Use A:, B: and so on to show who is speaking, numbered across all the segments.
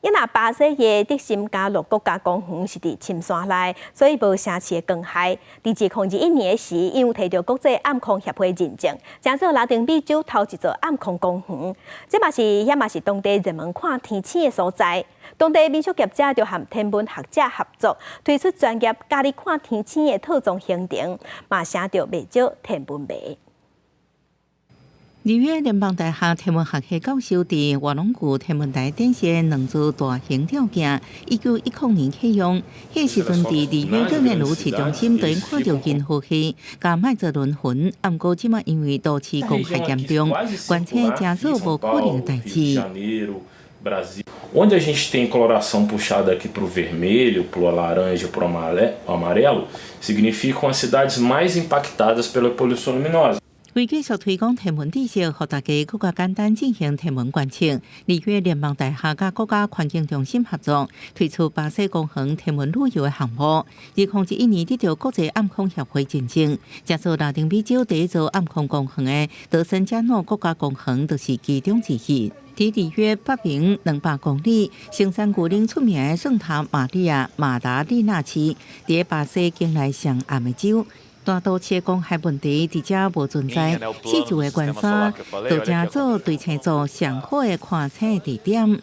A: 因為巴西的德森加洛國家公園是佇深山內，所以無城市的光害。佇2021年時，因有提著國際暗空協會認證，成做拉丁美洲頭一座暗空公園。這嘛是遐嘛是當地熱門看天星的所在。當地民宿業者就和天文學者合作，推出專業教你看天星的套裝行程，嘛吸著袂少天文迷。
B: 紐約聯邦大學天文學系教授佇瓦隆谷天文台展示兩座大型吊鏡，1910年啟用。彼時陣佇裡約熱內盧市中心，就看著銀河系佮麥哲倫雲。毋過這馬因為都市光害嚴重，觀測成做無可能的代誌。
C: Onde a gente tem coloração puxada aqui para o vermelho, para o laranja, para o amarelo, significam as cidades mais impactadas pela poluição luminosa.
B: 為繼續推廣天文知識，予大家閣較簡單進行天文觀測。紐約聯邦大學佮國家環境中心合作，推出巴西公園天文旅遊的項目。2021年得著國際暗空協會認證，這座拉丁美洲第一座暗空公園的德森加諾國家公園就是其中之一。佇裡約北邊200公里，生產牛奶出名的聖塔瑪利亞馬達利納市，佇巴西境內上暗的州。大都市光害問題佇遮無存在，四周的關山都成做對星座上好的看星地點。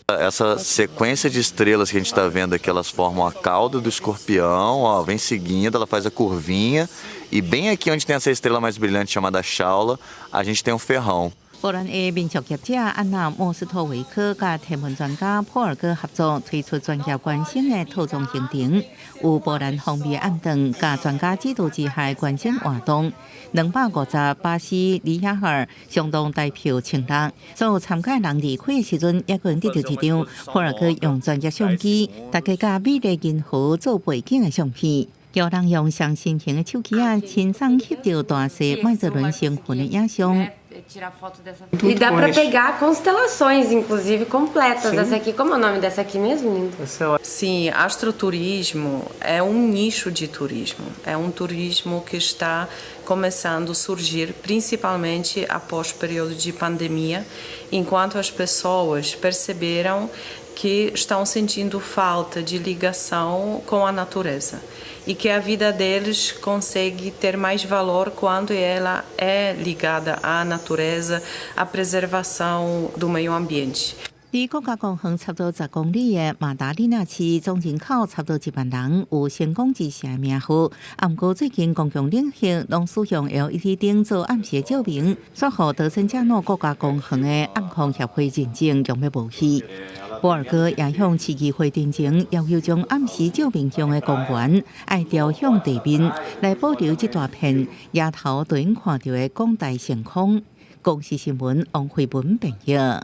D: Essa sequência de estrelas que a gente está vendo aqui, elas formam a cauda do escorpião, ó, vem seguindo, ela faz a curvinha e bem aqui onde tem essa estrela mais brilhante chamada Shaula, a gente tem um ferrão.
B: 波蘭的民宿業者安娜莫斯托維克佮天文專家普爾哥合作，推出專業觀星的套裝行程，有波蘭風味暗頓佮專家指導之下觀星活動，250巴西里亞爾，相當台票1000。所有參加人離開的時陣，猶閣會得著一張普爾哥用專業相機，大家佮美麗銀河做背景的相片。叫人用上新型的手機仔，輕鬆翕著大細麥哲倫星雲的影像。
E: E dá para pegar constelações, inclusive completas. Sim. Essa aqui, como é o nome dessa aqui mesmo, lindo?
F: Sim, astroturismo é um nicho de turismo. É um turismo que está começando a surgir, principalmente após o período de pandemia, enquanto as pessoas perceberam que estão sentindo falta de ligação com a natureza e que a vida deles consegue ter mais valor quando ela é ligada à natureza, à preservação do meio ambiente.
B: 離國家公園差不多10公里的馬達利納市，總人口差不多1萬人，有星光之城的名號。毋過最近公共領域攏使用 LED 燈做暗時照明，煞予德森加諾國家公園的暗空協會認證用欲無去。波爾哥也向市議會陳情，要求將暗時照明用的光源愛調向地面，來保留這大片夜頭就能看著的廣大星空。公視新聞王慧文編譯。